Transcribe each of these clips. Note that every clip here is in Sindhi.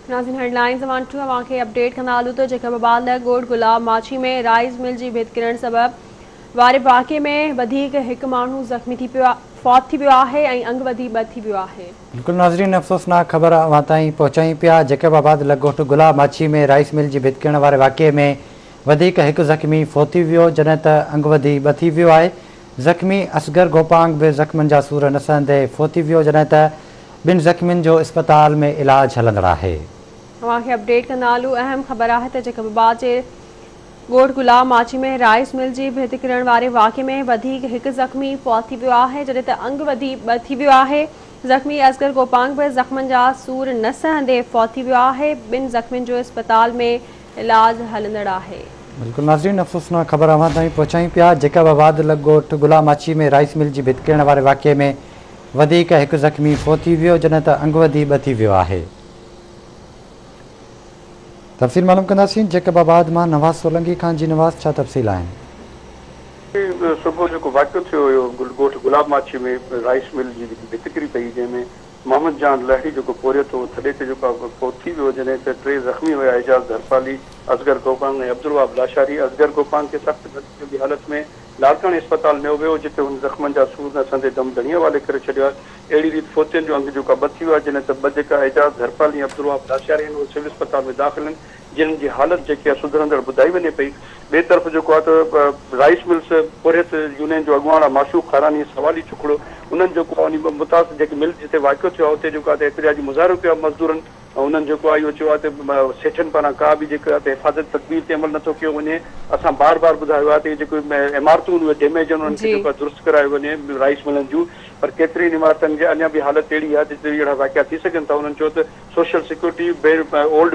ناظرين هيڊلائنز ون ٽو اوهان کي اپڊيٽ ڪندا هلون ته جيڪب آباد لڳ ڳوٺ گلاب ماڇي ۾ رائيس مل جي ڀت ڪرڻ سبب واري واقعي ۾ وڌيڪ هڪ ماڻهو زخمي ٿي پيو فوت ٿي ويو آهي ۽ انگ وڌي ٻه ٿي ويو آهي. بلڪل ناظرين افسوسناڪ خبر اوهان تائين پهچايون پيا جيڪب آباد لڳ ڳوٺ گلاب ماڇي ۾ رائيس مل جي ڀت ڪرڻ واري واقعي ۾ وڌيڪ هڪ زخمي فوت ٿي ويو جڏهن ته انگ وڌي ٻه ٿي ويو آهي زخمي اصغر گوپانگ به زخمن جا سور نه سهندي فوت ٿي ويو جڏهن ته ٻن زخمين جو اسپتال ۾ علاج هلندڙ آهي. اوهان کي اپڊيٽ ڪندا هلون اهم خبر آهي ته جيڪب آباد جي ڳوٺ گلاب ماڇي ۾ رائيس مل جي ڀت ڪرڻ واري واقعي ۾ وڌيڪ هڪ زخمي فوت ٿي ويو آهي جڏهن ته انگ وڌي ٻه ٿي ويو آهي زخمي اصغر گوپانگ به زخمن جا سور نه سهندي فوت ٿي ويو آهي ٻن زخمين جو اسپتال ۾ علاج هلندڙ آهي. بلڪل ناظرين افسوسناڪ خبر اوهان تائين پهچايون پيا جيڪب آباد لڳ ڳوٺ گلاب ماڇي ۾ رائيس مل جي ڀت ڪرڻ واري واقعي ۾ وڌيڪ هڪ زخمي فوت ٿي ويو جڏهن ته انگ وڌي ٻه ٿي ويو آهي. تفصيل معلوم ڪنداسين جيڪب آباد مان نواز سولنگي کان جي نواز ڇا تفصيل آهن. صبح جيڪو واقعو ٿيو هيو ڳوٺ گلاب ماڇي ۾ رائيس مل جي جيڪي ڀت ڪري پئي جنهن ۾ محمد جان لهڙي جيڪو پورهيت هو ٿڏي تي جيڪو آهي فوت ٿي ويو جڏهن ته ٽي زخمي هيا اعجاز ڌرپالي، اصغر گوپانگ ۽ عبدالوهاب لاشاري اصغر گوپانگ کي سخت گهٽ جي حالت ۾ لاڙڪاڻي اسپتال نيو ويو، جتي هن زخمن جا سور نه سهندي دم ڌڻيء حوالي ڪري ڇڏيو آهي. اهڙي ريت فوتين جو انگ جيڪو آهي ٻه ٿي ويو آهي، جڏهن ته ٻه جيڪا اعجاز ڌرپال ۽ عبدالوهاب لاشاري آهن، اهي سول اسپتال ۾ داخل آهن، جن جي حالت جيڪي آهي سڌرندڙ ٻڌائي وڃي پئي. ٻئي طرف جيڪو آهي ته رائيس ملز پورهيت يونين جو اڳواڻ آهي معشوق خاراني، سوالي ڇڪڙو، انهن جيڪو آهي انهي متاثر جيڪي مل جتي واقعو ٿيو آهي اتي جيڪو آهي ته احتجاجي مظاهرو ڪيو آهي مزدورن. انهن جيڪو آهي اهو چيو آهي ته سيٺن پاران ڪا به جيڪو آهي ته حفاظت تدبير تي عمل نٿو ڪيو وڃي اسان بار بار ٻڌايو آهي ته اهي جيڪي عمارتون اهي ڊيميج آهن انهن کي جيڪو آهي درست ڪرايو وڃي رائيس ملن جون پر ڪيترين عمارتن جي اڃا به حالت اهڙي آهي جتي اهڙا واقعا ٿي سگهن ٿا انهن چيو ته سوشل سيڪيورٽي اولڊ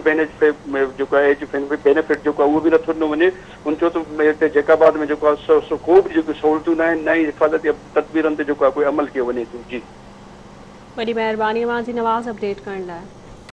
جيڪو آهي ايج بينيفٽ جيڪو آهي اهو به نٿو ڏنو وڃي هن چيو ته هتي جيڪب آباد ۾ جيڪو آهي سو ڪو به جيڪي سهولتون نه آهن نه ئي حفاظتي تدبيرن تي جيڪو آهي ڪوئي عمل ڪيو وڃي ٿو جي. وڏي مهرباني اوهان جي نواز اپڊيٽ ڪرڻ لاء.